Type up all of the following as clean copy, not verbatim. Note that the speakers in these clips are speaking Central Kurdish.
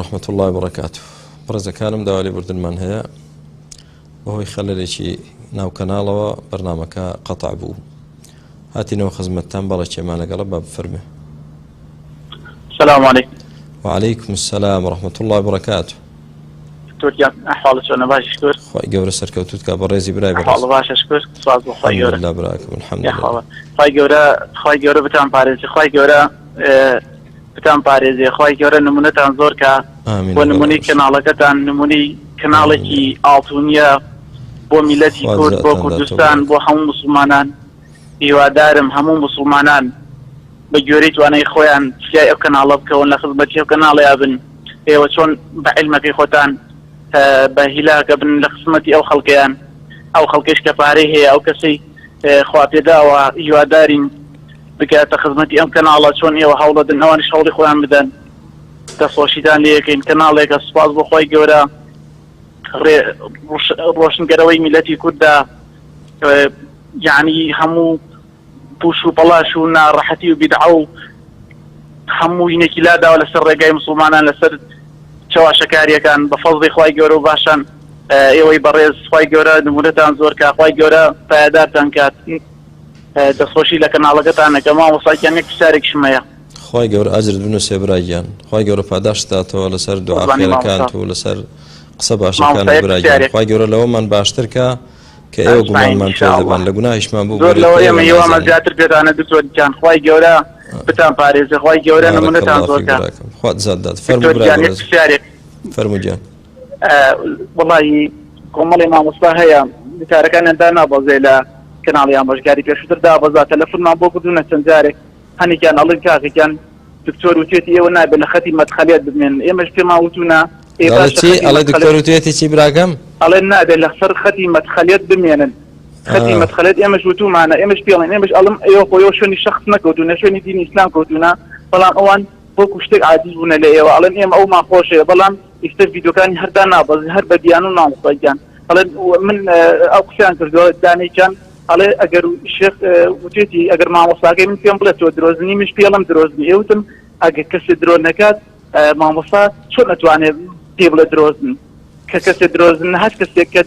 رحمة اللە وبرکاته بەڕێزەکانم داوا لێبوردنمان هەیە بەهۆی خەلەلێکی ناو کەناڵەوە بەرنامەکە قەتع بوو هاتینەوە خزمەتتان بەڵێ کێمان لەگەڵە با بفەرمێ السلام عليكم وعليكم السلام ورحمة الله وبركاته دکتۆر گیان ئەحواڵت چۆنە باشی شکر خوای گەورە سەرکەوتوت کا بەڕێزی برای بەڕێز ئەحواڵ باشە شکر سپاس بۆ خوای گەورە الحمدلله براکەم الحمدلله یاخوا خوای گەورە خوای گەورە بتان پارێزی خوای گەورە بتان پارێزێ خوای گەورە نمونەتان زۆر کا ئامین بۆ لەگەڵ نمونەی ئەوەش. کەناڵەکەتان نمونەی کەناڵێکی ئاڵتونیە بۆ میلەتی خوا کورد بۆ جزاتان داتەوە کوردستان براکەم. بۆ هەموو موسڵمانان هیوادارم هەموو موسڵمانان بە گوێرەی توانای خۆیان فریای ئەو کەناڵە بکەون لە خزمەتی ئەو کەناڵەیا بن ئێوە چۆن بە عیلمەکەی خۆتان بە هیلاکە بن لە خزمەتی ئەو خەڵکەیان ئەو خەڵکەیش کە پارەی هەیە ئەو کەسەی خوا پێداوە هیوادارین بگاتە خزمەتی ئەم کەناڵە چۆن ئێوە هەوڵەدن ئەوانیش هەوڵی خۆیان بدەن دەستخۆشیتان لێ یەکەین کەناڵێکە سوپاس بۆ خوای گەورە ڕێ ڕۆشنگەرەوەی میلەتی کوردە یعنی هەموو پوش و پەڵاش و ناڕەحەتی و بیدعە و هەموو ینێکی لاداوە لەسەر ڕێگای مسوڵمانان لەسەر چەواشەکاریەکان بە فەزڵی خوای گەورە و باشان ئێوەی بەڕێز خوای گەورە نمونەتان زۆر کا خوای گەورە پایەدارتان کات دەستخۆشی لە کەناڵەکەتان ئەکەم مامۆستا گیان یەک پرسیارێکیشم هەیە. خوای گەورە ئەجرت بنوسێ برا گیان خوای گەورە پاداشت داتەوە لەسەر دوعا قوربانی خێرەکانت مامۆستا و لەسەر قسە مامۆستا باشەکانت یەک برا گیان پرسیارێک خوای گەورە لەوەمان باشتر کا کە ئێوە ئەجمعین گومانمان ان پێ شاء دەبەن الله لە گوناهیشمان زۆر ببورێت لەوە کە ئێمە ئێوە هیوامان نازانین زیاتر پێتانە دکتۆر گیان خوای گەورە بتان پارێزێ خوای گەورە بارک نمونەتان الله زۆر فیک کا براکەم خوات زاد دات فەرموو دکتۆر برای گیان یەک بەڕێز پرسیارێک فەرموو گیان وەڵی کۆمەڵی مامۆستا هەیە وتارەکانیان دانابەزێ لە کەناڵی ئامۆژگاری پێشووتر دابەزا تەلەفونمان بۆ کردوونە چەند جارێک هەنێکیان ئەڵێن کاکەگیان دکتۆر وتێتی ئێوە نابێت لە خەتی مەدخەلیت بمێنن ئێمەش پێمان وتوونە ئێ دەڵێ باشە چی خەتی ئەڵێ مەدخەلیت دکتۆر وتوێتی چی براکەم ئەڵێن نابێت لەسەر خەتی مەدخەلیت بمێنن خەتی آه. مەدخەلیت ئێمەش وتومانە ئێمەش پێڵێن ئێمەش ئەڵم ئێوە خۆ ئێوە شوێنی شەخس نەکەوتوونە شوێنی دینی ئیسلام کەوتوونە بەڵام ئەوان وەکو شتێک عاجز بوونە لە ئێوە ئەڵێن ئێمە ئەومان خۆشەوێ بەڵام ئیستە ڤیدیۆکانی هەر دانابەزێ هەر بە بیانوو مامۆستا گیان ئەڵێن من ئەو قسەیان کردووە دانێکیان ئەڵێ ئەگەر شێخ وتێتی ئەگەر مامۆستاکەی من پێم بڵێ تۆ درۆزنی منش پێڵم درۆزنی ئێ وتم ئەگەر کەسێ درۆ نەکات مامۆستا چۆن ئەتوانێ پێ بڵێ درۆزن کە کەسێ درۆزن هەر کەسێک کە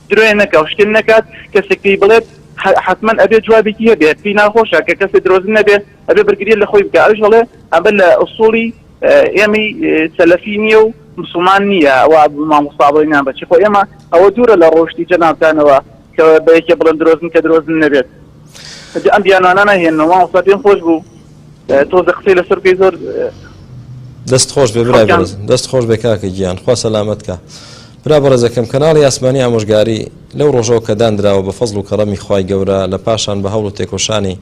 درۆێ نەکا و شتێ نەکات کەسێک پێی بڵێت حتمما ئەبێ جوابێکی هەبێت پێی ناخۆشە کە کەسێ درۆزن نەبێ ئەبێ بەرگری لە خۆی بکە ئەوش دەڵێ ئەمە لە ئوسوڵی ئێمەی سەلەفی نییە و مسلمان نییە وا مامۆستا بڵێ بەچی خۆ ئێمە ئەوە دوورە لە ڕۆشتی جەنابتانەوە کە بە یەکێ بڵێن درۆزن کە درۆزن نەبێت ئەم بیانوانە ناهێنەوە مامۆستا پێم خۆش بوو تۆزە قسەی لەسەر بکەی زۆر دەست خۆش بێ برای بەڕێز دەست خۆش بێ کاکە گیان خوا سەلامەت کە برا بەڕێزەکەم کەناڵی ئاسمانی ئامۆژگاری لەو ڕۆژەوە کە دانراوە بە فەزڵ و کەڕەمی خوای گەورە لە پاشان بە هەوڵ و تێکۆشانی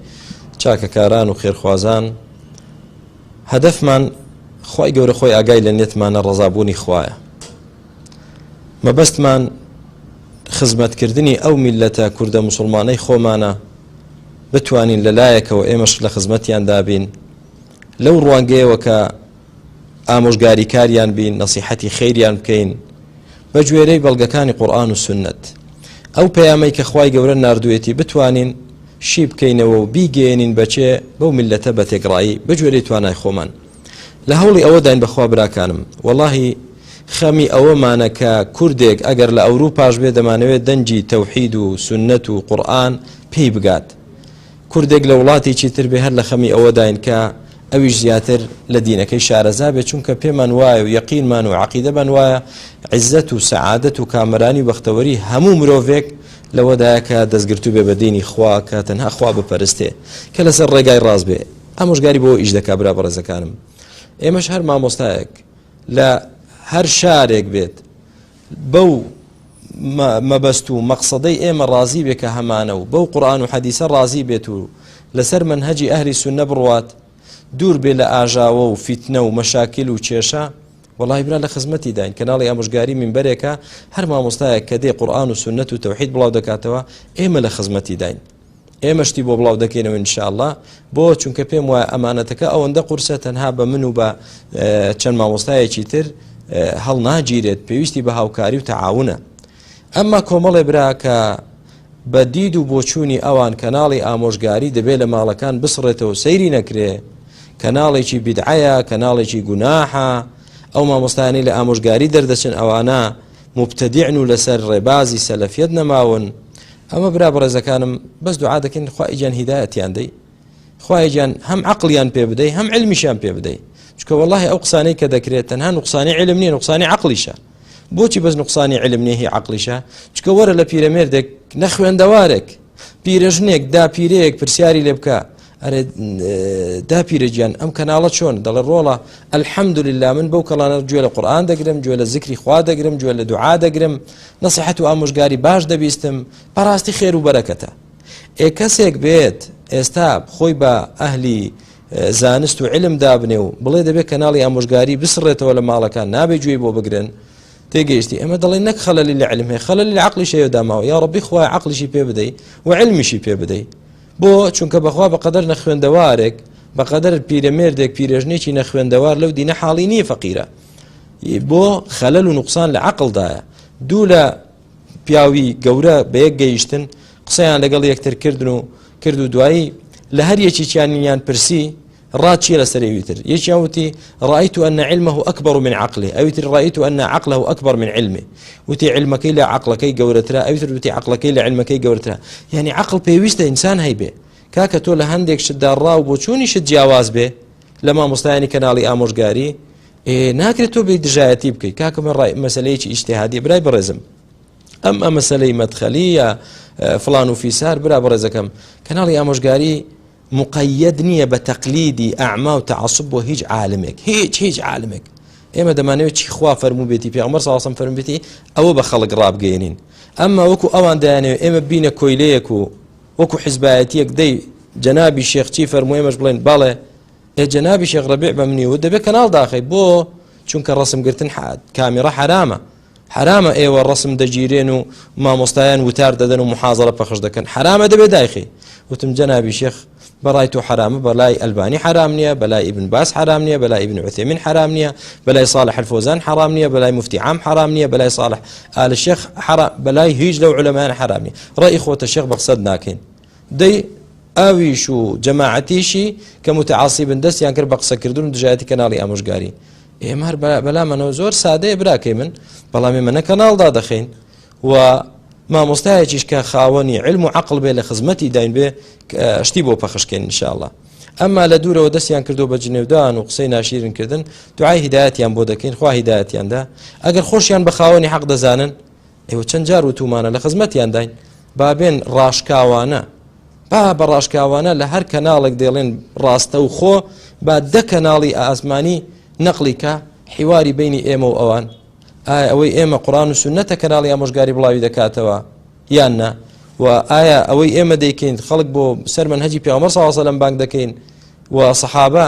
چاکەکاران و خێرخوازان هەدەفمان خوای گەورە خۆی ئاگای لە نیەتمانە ڕەزابوونی خوایە مەبەستمان خزمەتکردنی ئەو میلەتە کوردە مسلمانەی خۆمانە بتوانین لەلایەکەوە ئێمەش لە خزمەتیان دابین لەو ڕوانگەیەوە کە ئامۆژگاری کاریان بین نەسیحەتی خەیریان بکەین بە گوێرەی بەڵگەکانی قورئان و سوننەت ئەو پەیامەی کە خوای گەورە ناردوویەتی بتوانین شی بکەینەوە و بیگەیەنین بەچێ بەو میللەتە بە تێکڕایی بە گوێرەی توانای خۆمان لە هەوڵی ئەوەداین بەخوا براکانم وەڵاهی خەمی ئەوەمانە کە کوردێک ئەگەر لە ئەوروپاش بێ دەمانەوێت دەنگی تەوحید و سوننەت و قورئان پێی بگات کوردێک لە وڵاتێکی تر بێ هەر لە خەمی ئەوەداین کە ئەویش زیاتر لە دینەکەی شارەزا بێت چونکە پێمان وایە و یەقینمان و عەقیدەمان وایە عیزەت و سەعادەت و کامەرانی و بەختەوەری هەموو مرۆڤێک لەوەدایە کە دەستگرتوو بێ بە دینی خوا کە تەنها خوا بپەرستێ کە لەسەر ڕێگای ڕاست بێ ئامۆژگاری بۆ ئیش دەکا برا بەڕێزەکانم ئێمەش هەر مامۆستایەک لە هەر شارێک بێت بەو مەبەست و مەقسەدەی ئێمە ڕازی بێ کە هەمانە و بەو قورئان و حەدیسە ڕازی بێت و لەسەر مەنهەجی ئەهلی سوننە بڕوات دوور بێ لە ئاژاوە و فیتنە و مەشاکیل و کێشە وەڵاهی برا لە خزمەتی داین کەناڵی ئامۆژگاری مینبەرێکە هەر مامۆستایەک کە دێ قورئان و سوننەت و تەوحید بڵاو دەکاتەوە ئێمە لە خزمەتی داین ئێمە شتی بۆ بڵاو دەکەینەوە ان شاء اللە بۆ چونکە پێم وایە ئەمانەتەکە ئەوەندە قورسە تەنها بە من و بە چەند مامۆستایەکی تر هەڵناگیرێت پێویستی بە هاوکاری و تەعاونە ئەمما کۆمەڵێ برا کە بە دید و بۆچوونی ئەوان کەناڵی ئامۆژگاری دەبێت لە ماڵەکان بسڕێتەوە سەیری نەکرێ کەناڵێکی بیدعەیە کەناڵێکی گوناحە. ئەو مامۆستایانەی لە ئامۆژگاری دەردەچن ئەوانە مبتدیعن و لەسەر ڕێبازی سەلەفیەت نەماون. ئەمە برا بەڕێزەکانم بەس دوعا دەکەین خوا گیان هیدایەتیان دەی، خوایە گیان هەم عەقڵیان پێ بدەی هەم علمیشیان پێ بدەی، چونکە وەڵاهی ئەو قسانەی کە دەکرێت تەنها نوقسانی علم نییە نوقسانی عەقڵیشە. بۆچی بەس نوقسانی علم نییە هی عەقڵیشە؟ چونکە وەرە لە پیرەمێردێک نەخوێندەوارێک پیرەژنێک داپیرەیەک پرسیاری لێ بکە ئەرێ داپیرە گیان ئەم کەناڵە چۆن؟ دەڵێ ڕۆڵە الحمدلله من بەو کەڵانە گوێ لە قورئان دەگرم گوێ لە زیکری خوا دەگرم گوێ لە دوعا دەگرم نەسیحەت و ئامۆژگاری باش دەبیستم بەڕاستی خێر و بەرەکەتە. ئێ کەسێک بێت ئێستا خۆی بە ئەهلی زانست و علم دابنێ و بڵێ دەبێت کەناڵی ئامۆژگاری بسڕێتەوە لە ماڵەکان نابێ گوێی بۆ بگرن تێگەیشتی ئەمە دەڵێن نەک خەلەلی لە علم هەیە خەلەلی لە عەقڵیش هەیە داماوە یا ڕەبی خوای عەقڵیشی پێ بدەی و علمیشی پێ بدەی بۆ چونکە بەخوا بەقەدەر نەخوێندەوارێک بەقەدەر پیرەمێردێک پیرێژنێکی نەخوێندەوار لەو دینە حاڵی نییە فەقیرە بۆ خەلەل و نوقسان لە عەقڵدایە دوو لە پیاوی گەورە بە یەک گەیشتن قسەیان لەگەڵ یەکتر کردن و کرد و دوایی لە هەر یەکێکیانیان پرسی ڕا چییە لەسەر ئەوی تر یەکیان وتی رأيت أن علمه أكبر من عقله ئەوی تر رأيت أن عقله أكبر من علمه وتی علمەکەی لە عقلەکەی گەورەترە ئەوی تر وتی عقلەکەی لە علمەکەی گەورەترە یعنی عقل پێویستە ئینسان هەیبێ کاکە تۆ لە هەندێک شتدا ڕا و بۆچوونی شت جیاواز بێ لە مامۆستایانی کەناڵی ئامۆژگاری ئێ ناکرێت تۆ بێی دژایەتی بکەیت کاکە من ڕای مەسلەیەکی ئیجتیهادی برای بەڕێزم ئەم ئە مەسلەی مەدخەلی یا فلان و فیسار برا بەڕێزەکەم کەناڵی ئامۆژگاری مقەیەد نییە بە تەقلیدی ئەعما و تەعەسوب بۆ هیچ عالمێک هیچ هیچ عالمێک ئێمە دەمانەوێت چی خوا فەرمووبێتی پێغەمبەر صلی الله علیه و فەرمووبێتی ئەوە بە خەڵک ڕابگەێنین ئەمما وەکو ئەوان دەیانەوێت ئێمە بینە کۆیلەیەک و وەکو حزبایەتیەک دەی جەنابی شێخ چی فەرموو ئێمەش بڵێن بەڵێ ئێ جەنابی شێخ ڕەبیع بە منی وت دەبێ کەناڵ داخەی بۆ؟ چونکە ڕەسم گرتن کامیڕە حەرامە حەرامە ئێوە ڕەسم دەگیرێن و مامۆستایان وتار دەدەن و محازەرە پەخش دەکەن حەرامە دەبێ دایخی وتم جەنابی شێخ بەڕای تۆ حرامە بەلای ئەلبانی حرام نییە بەلای ئیبن باس حرام نییە بەلای ئیبن عثێمین حرام نییە بەلای صالح الفۆزان حرام نییە بەلای مفتی عام حرام نییە بەلای صالح ئال شێخ حرام بەلای هیچ لەو علەمایان حرام نییە ڕەئی خۆتە شێخ بەقسەت ناکەین دەی ئەویش و جەماعەتیشی کە متعاصیبن دەستیان کرد بە قسەکردن و دژایەتی کەناڵی ئامۆژگاری. ئێمە هەر بەلامانەوە زۆر سادەیە براکەی من، بەڵام ئێمە نە کەناڵ دادەخەین و مامۆستایەکیش کە خاوەنی علم و عەقڵ بێ لە خزمەتی داین بێ شتی بۆ پەخشکەین ئینشاءاللە. ئەمما لە دوورەوە دەستیان کردو بە جنێودان و قسەی ناشیرن کردن دوعای هیدایەتیان بۆ دەکەین خوا هیدایەتیاندا ئەگەر خۆشیان بە خاوەنی حەق دەزانن ئێوە چەند جار وتومانە لە خزمەتیانداین با بێن ڕاشکاوانە با بە ڕاشکاوانە لە هەر کەناڵێک دێڵێن ڕاستە و خۆ با دە کەناڵی ئاسمانی نەقلی کە حیواری بینی ئێمە و ئەوان ئایا ئەوەی ئێمە قڕان و سنەتە کەناڵی ئامۆژگاری بڵاوی دەکاتەوە یان نا و ئایا ئەوەی ئێمە دەیکەین خەڵک بۆ سەر مەنهەجی پێغەمبەر صلی الله علیه و سلم بانگ دەکەین و سەحابە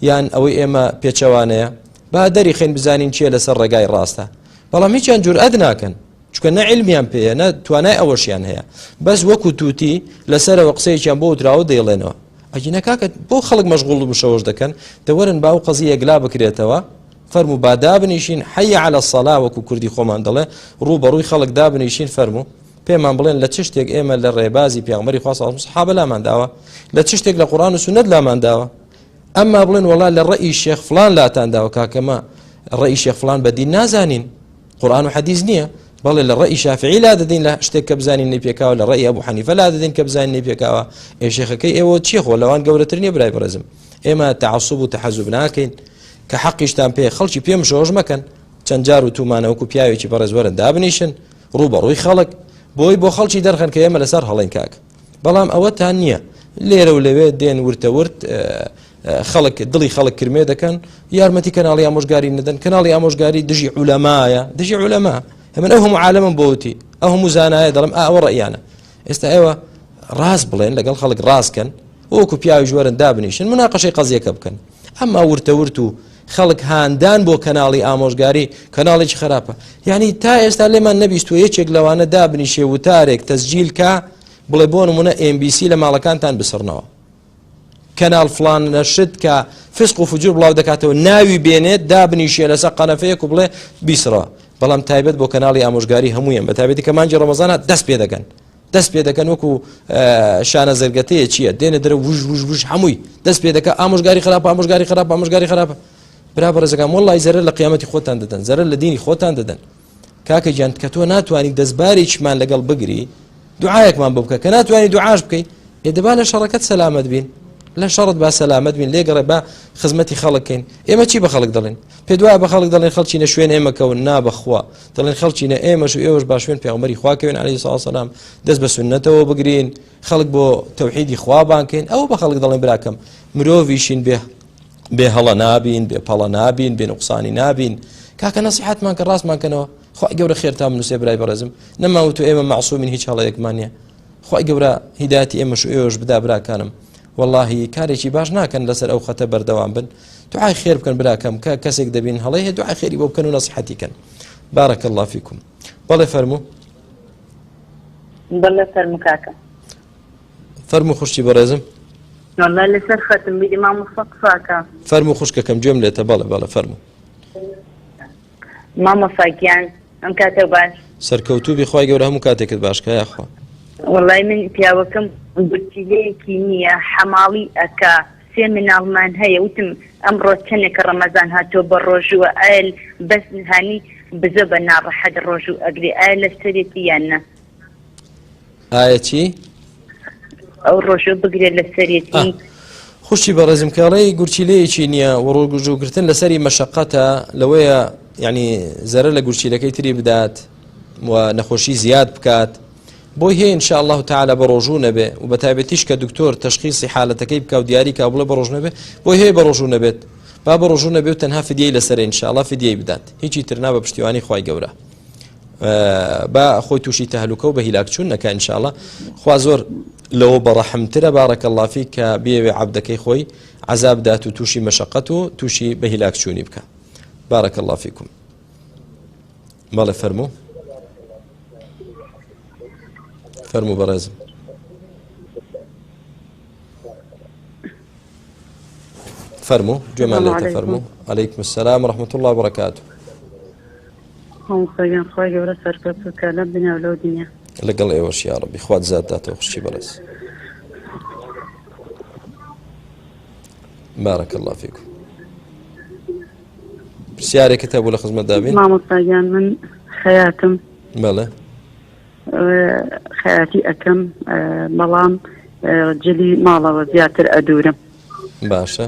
یان ئەوەی ئێمە پێچەوانەیە با دەری خەین بزانین چیە لەسەر ڕێگای ڕاستە بەڵام هیچیان جورئەت ناکەن چونکە نە علمیان پێیە نە توانای ئەوەشیان هەیە بەس وەکو توتی لەسەرەوە قسەیەکیان بۆ وتراوە دەیڵێنەوە ئەگینە کاکە بۆ خەڵک مەشغوڵ و مشەوەش دەکەن دەوەرن با ئەو قەزیە یەکلا بکرێتەوە فەرموو با دابنیشین حي على الصلاة وەکو کوردی خۆمان دەڵێ ڕوو بە ڕووی خەڵک دابنیشین فەرموو پێمان بڵێن لە چ شتێک ئێمە لە ڕێبازی پێغەمبەری خوا صلی الله علیه و سەحابە لامان داوە لە چ شتێک لە قورئان و سوننەت لامان داوە ئەمما بڵێن وەڵا لە ڕەئی شێخ فلان لاتان داوە کاکەمە ڕەئی شێخ فلان بە دین نازانین قورآن و حەدیث نییە بەڵێ لە ڕەئی شافعی لا دەدەین لە شتێک کە بزانین نەی پێکاوە لە ڕەئی ئەبوو حەنیفە لا دەدەین کە بزانین نەی پێکاوە ئێ شێخەکەی ئێوە چییە خۆ لەوان گەورەتر نییە برای بەڕێزم ئێمە تەعەسوب و تەحەزوب ناکەین کە حەقیشتان پێ خەڵکی پێ مشۆش مەکەن چەند جار و تومانە وەکو پیاوێکی بەڕێز وەرن دابنیشن ڕوو بە ڕووی خەڵک بۆی بۆ خەڵکی دەرخەن کە ئێمە لەسەر هەڵین کاک بەڵام ئەوەتان نییە لێرە و لەوێ دێن ورتە ورت خەڵک دڵی خەڵک کرمێ دەکەن یارمەتی کەناڵی ئامۆژگاری ندەن کەناڵی ئامۆژگاری دژی عولەمایە دژی عولەما هەمن ئەو هەموو عالەمم بۆتی ئەو هەموو زانایە دەڵم ئەوە ڕەیانە ئێستا ئێوە ڕاست بڵێن لەگەڵ خەڵک ڕاستکەن وەکو پیاوی ژوەرن دابنیشن مناقەشەی قەزیەکە بکەن ئەمما ورتە ورت و خەڵک هاندان بۆ کەناڵی ئامۆژگاری کەناڵێکی خراپە یعنی تا ئێستا لێمان نەبیستوە یەکێک لەوانە دابنیشێ وتارێک تەسجیل کا بڵێ بۆ نمونە MBC لە ماڵەکانتان بسڕنەوە کەناڵ فلان نەشت کە فسق و فجور بڵاو دەکاتەوە ناوی بێنێت دابنیشێ لەسەر قەنەفەیەک و بڵێ بیسڕەوە بەڵام تایبەت بۆ کەناڵی ئامۆژگاری هەموویان بە تایبەتی کە مانگی ڕەمەزانە دەست پێ دەکەن دەست پێ دەکەن وەکو شانە زەرگەتەیە چییە دێنە دەرە وش وش وش هەمووی دەست پێ دەکە ئامۆژگاری خراپ ئامۆژگاری خراپ ئامۆژگاری خراپ. برا بەڕێزەکان وەڵی زەرەر لە قیامەتی خۆتان دەدەن زەرەر لە دینی خۆتان دەدەن کاکە گیان کە تۆ ناتوانانی دەستبارێکیمان لەگەڵ بگری دوعاەکمان بۆ بکە کە ناتوانانی دوعاش بکەی ئێ دەبا لە شەڕەکەت سەلامەت بین لە شەڕت با سەلامەت بین لێگەڕێ با خزمەتی خەڵکەین ئێمە چی بە خەڵک دەڵێن پێ دوایە بە خەڵک دەڵێن خەڵکی نە شوێن ئێمە کەون نا بەخوا دەڵێن خەڵکی نە ئێمەش و ئێوەش با شوێن پێغەمبەری خوا کەوین عەلەیهی سڵام دەست بە سوننەتەوە بگرین خەڵک بۆ تەوحیدی خوا بانکەین ئەوە بە خەڵک دەڵێن براکەم مرۆڤیشین بێ بێ هەڵە نابین بێ پەڵە نابین بێ نوقسانی نابین کاکە نەسیحەتمان کە ڕاستمان کەنەوە خوای گەورە خێرتان بنووسێ برای بەڕێزم نەماوت و ئێمە مەعسومین هیچ هەڵەیەکمان نییە خوای گەورە هیدایەتی ئێمەش و ئێوەش بدا براکانم واللهی کارێکی باش ناکەن لەسەر ئەو خەتە بەردەوام بن دوعای خێر بکەن براکەم کە کەسێک دەبین هەڵەی هەیە دوعای خێری بۆ بکەن و نەسیحەتی کەن بارك الله فيكم بەڵێ فەرموو بەڵێ فەرموو کاکە فەرموو خوشتی بەڕێزم والله لەسەر خەتم بیری مامۆستا قساکە فەرموو خوشکەکەم گوێم لێتە بەڵێ بەڵێ فەرموو مامۆستا گیان ئەم کاتە باش سەرکەوتوو بی خوای گەورە هەموو کاتێکت باش کە یاخوا. وەڵای من پیاوەکەم گورچیلەیەکی نییە حەماڵی ئەکا سێ مناڵمان هەیە وتم ئەمڕۆ چەنێکە ڕەمەزان هاتووە بە ڕۆژووە ئایا بەس هانی بزۆ بە ناڕەحەت ڕۆژوو ئەگرێ ئایا لەسەرێتی یان نا؟ ئایا چی؟ ئەو ڕۆژە بگرێت لەسەرێتی. خوشی بەڕێزم کاڵی گورچیلەیەکی نییە و ڕۆژووگرتن لەسەری مەشقەتە لەوەیە یعنی زەرە لە گورچیلەکەی تری بدات و نەخۆشی زیاد بکات بۆی هەیە ان شاء الله تعالی بە ڕۆژوو نەبێ و بە تایبەتیش کە دکتۆر تەشخیصی حالەتەکەی بکا و دیاری کا بڵێ بە ڕۆژ نەبێ بۆی هەیە بە ڕۆژوو نەبێت با بە ڕۆژوو نەبێ و تەنها فدیەی لەسەر ان شاء الله فدیەی بدات هیچی تر نا بە پشتیوانی خوای گەورە با خۆی تووشی تەهلوکە و بە هیلاکچوون نەکا ان شاء الله خوا زۆر لەوە بەڕەحمترە بارك الله فیک کە بیەوێ عەبدەکەی خۆی عذاب دات و تووشی مەشەقەت و تووشی بە هیلاکچوونی بکە بارك الله فیکم بەڵێ فەرموو فەرموو بەڕێزم فەرموو گوێمان لێتە فەرموو عەلەیکم السلام ورحمة الله وبركاته مامۆستا گیان خوای گەورە سەرکەوتوو کە لەم دنیا و لەو دنیا. لەگەڵ ئێوەش یاڕەبی خوات زیاد داتەوە خوشکی بەڕێز. بارك الله فيكم پرسیارێکت هەبوو لە خزمەت دابین مامۆستا گیان من خەیاتم بەڵێ خەیاتی ئەکەم بەڵام جلی ماڵەوە زیاتر ئەدورم باشە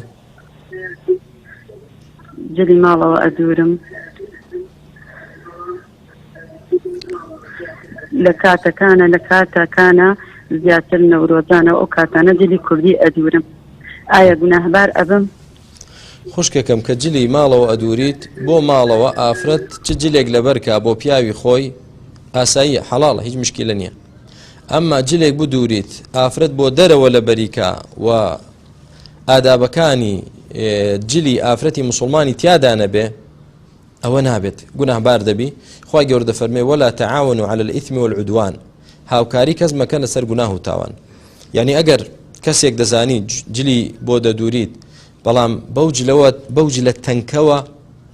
جلی ماڵەوە ئەدورم لە کاتەکانە لە کاتەکانە زیاتر نەورۆزانە ئەو کاتانە جلی کوردی ئەدورم ئایا گوناهبار ئەبم؟ خوشکەکەم کە جلی ماڵەوە ئەدوریت بۆ ماڵەوە ئافرەت چ جلێک لەبەرکە بۆ پیاوی خۆی ئاساییە حەڵاڵە هیچ مشکلە نییە ئەمما جلێک بدوریت ئافرەت بۆ دەرەوە لەبەریکا و ئادابەکانی جلی ئافرەتی مسلمانی تیادا نەبێ ئەوە نابێت گوناهبار دەبی خوای گەورە دەفەرمێ ولا تعاونوا على الإثم والعدوان هاوکاری کەس مەکەن لەسەر گوناه و تاوان یعنی ئەگەر کەسێک دەزانی جلی بۆ دەدوریت بەڵام بەو جلەوە بەو جلە تەنکەوە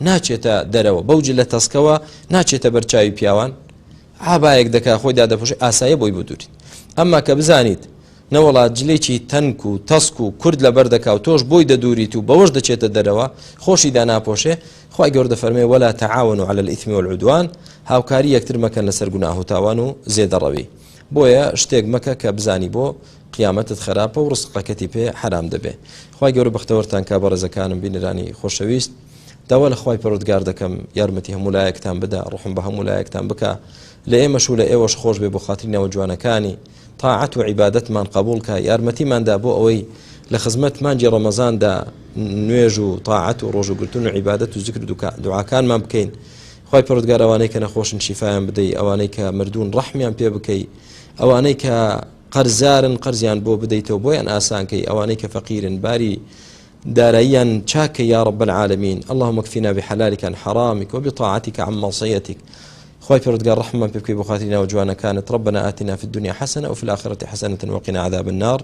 ناچێتە دەرەوە بەو جلە تەسکەوە ناچێتە بەرچاوی پیاوان عابایەک دەکا خۆی دادەپۆشی ئاسایە بۆی بدوریت ئەمما کە بزانیت نەوەڵا جلێکی تەنک و تەسک و کورت لەبەر دەکا و تۆش بۆی دەدوریت و بەوەش دەچێتە دەرەوە خۆشی داناپۆشێ، خوای گەورە دەفەرموێ، ولا تعاونوا علی الاثم والعدوان، هاوکاری یەکتر مەکەن لەسەر گوناه و تاوان و زێدەڕەوی. بۆیە شتێک مەکە کە بزانی بۆ قیامەتت خەراپە و ڕزقەکەتی پێ حەرام دەبێ. خوای گەورە بەختەوەرتان کا بەڕێزەکانم بینەرانی خۆشەویست. داوا لە خوای پەروەردگار دەکەم یارمەتی هەموو لایەکتان بدا، ڕوحم بە هەموو لایەکتان بکا، لە ئێمەش و لە ئێوەش خۆش بێ بۆ خاتری ناوە جوانەکانی. تاعەت و عیبادەتمان قبوڵ کا، یارمەتیمان دا بۆ ئەوەی لە خزمەت مانگی ڕەمەزاندا نوێژ و تاعەت و ڕۆژووگرتن و عیبادەت و زیکر و دوعاکانمان بکەین. خوای پەروەردگار ئەوانەی کە نەخۆشن شیفایان بدەی، ئەوانەی کە مردوون ڕەحمیان پێ بکەی، ئەوانەی کە قەرزارن قەرزیان بۆ بدەیتەوە بۆیان ئاسان کەی، ئەوانەی کە فەقیرن باری داراییان چاک کەی یا رب العالمین اللهم اکفنا بحلالک عن حرامک وبطاعتک عن معصیتک خوای پەروەردگار ڕەحممان پێ بکەی بۆ خاتری ناوە جوانەکانت ربنا آتنا في الدنيا حسنة وفي الآخرة حسنة وقنا عذاب النار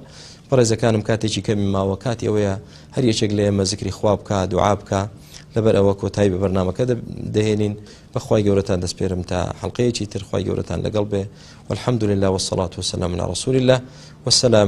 بەڕێزەکانم کاتێکی کەمی ماوە کاتی ئەوەیە هەر یەکێک لە ئێمە زکری خوا بکا دوعا بکا لەبەر ئەوە کۆتایی بە بەرنامەکە دەهێنین بەخوای گەورەتان دەسپێرم تا حەڵقەیەکی تر خوای گەورەتان لەگەڵ بێ والحمد لله والصلاة والسلام على رسول الله والسلام.